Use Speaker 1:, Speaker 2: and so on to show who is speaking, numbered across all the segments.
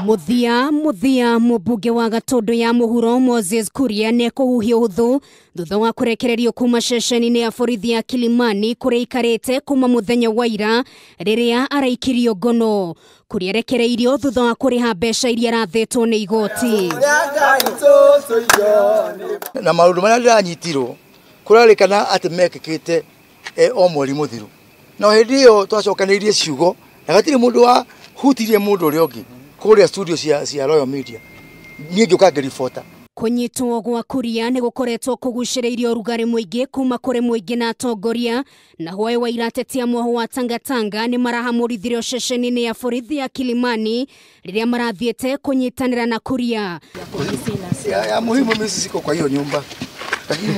Speaker 1: Muthia muthia mubunge wa Gatundu ya Muhuro Moses Kuria nekuhuhia uthu thutha wa kurekererio kuma ceceni-ini ya borithi ya Kilimani kuria ikarite kuma muthenya wa ira riria araikirio ngono. Kuria arekereirio thutha wa kuriha mbeca iria arathitwo ni igoti.
Speaker 2: Na maundu maria ndiranyitirwo kurarikana ati mekikite o mweri muthiru, na hindi iyo twacokanĩirie ciugo na gatire mundu wa hutirie mundu uria ungi kuria studio cia Royal Media niĩ ngĩũka ngĩribota.
Speaker 1: Kunyitwo gwa Kuria nĩ gũkoretwo kũgucĩrĩirio ũrugarĩ mũingĩ kuma kũrĩ mũingĩ na atongoria, na hwaĩ wa iratetia mwoho wa Tangatanga nĩ marahamũrithirio ceceni-inĩ ya borithi ya Kilimani rĩrĩa marathiĩte kũnyitanĩra na Kuria.
Speaker 2: Ya muhimu mimi siko kwa hiyo nyumba, lakini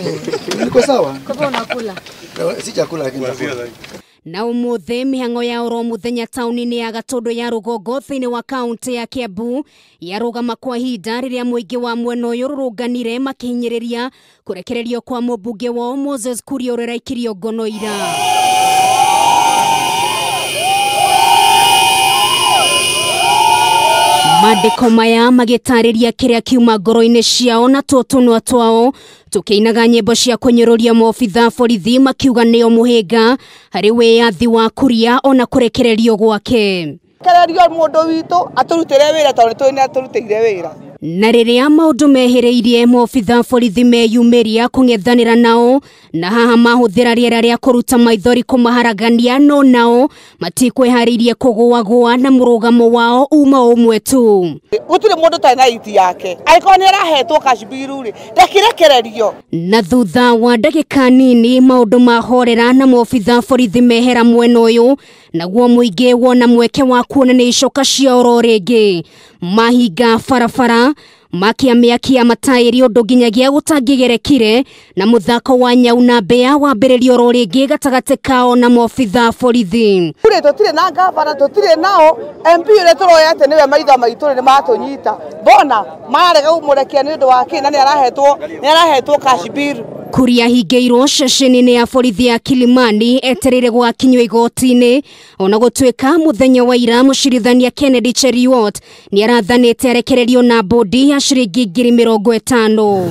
Speaker 2: niko sawa.
Speaker 3: Kwa unakula?
Speaker 2: Si chakula lakini nakula.
Speaker 1: Na umuthi mihango ya oro muthenya tauni-inĩ ya Gatundu ya Rũgongo thĩinĩ wa kaunti ya Kiambu yarũgama kwa ihinda rĩrĩa mũingĩ wa mwena ũyũ rũrũnganire makĩhinyĩrĩria kũrekererio kwa mũmbunge wao Moses Kuria ũrĩa ũraikirio ngono ira. Mandĩko maya magĩtarĩria kĩrĩa kiuma ngoro-inĩ ciao na tũtũnua twao tũkĩinaga nyĩmbo cia kũnyũrũria maobitha borithi makiuga nĩo mũhĩnga harĩ wĩyathi wa Kuria ona kũrekererio gwake.
Speaker 4: Rekererio mũndũ witũ atũrutĩre wĩra tondũ nĩtũĩ nĩatũrutĩire wĩra.
Speaker 1: Na rĩrĩa maũndũ mehĩrĩirie maobitha borithi meyumĩria kũng'ethanĩra nao na haha mahũthĩra rĩera rĩa kũruta maithori kũmaharagania, no nao matikwĩharĩirie kũgũagũa na mũrũgamo wao uma ũmwe tu.
Speaker 4: Gũtirĩ mũndũ ũtarĩ na iti yake, angĩkorwo nĩ arahetwo cash bill rĩ, ndakirekererio.
Speaker 1: Na thutha wa ndagĩka nini maũndũ mahorera na maobitha borithi mehera mwena ũyũ, naguo mũingĩ wona mweke wa kuonania icoka cia oro rĩngĩ mahinga barabara makia mĩaki ya mataĩri ũndũ nginyagia gũtangĩgerekire, na mũthako wa nyau na mbĩa wambĩrĩrio oro rĩngĩ gatagatĩ kao na maobitha borithi.
Speaker 4: Kũrĩ tũtirĩ na ngavana, tũtirĩ nao MP ũrĩa tũroya atĩ nĩwe maitho maitũ nĩ matũnyita, mbona marega kũmũrekia nĩ ũndũ wa kĩ na nĩarahetwo cash bill.
Speaker 1: Kuria hingĩirwo ceceni-inĩ ya borithi ya Kilimani etereire gwakinywo igoti-inĩ, ona gũtuĩka mũthenya wa ira mũcirithania Kennedy Cheruiyot nĩarathanĩte arekererio na bodi ya ciringi 50,000.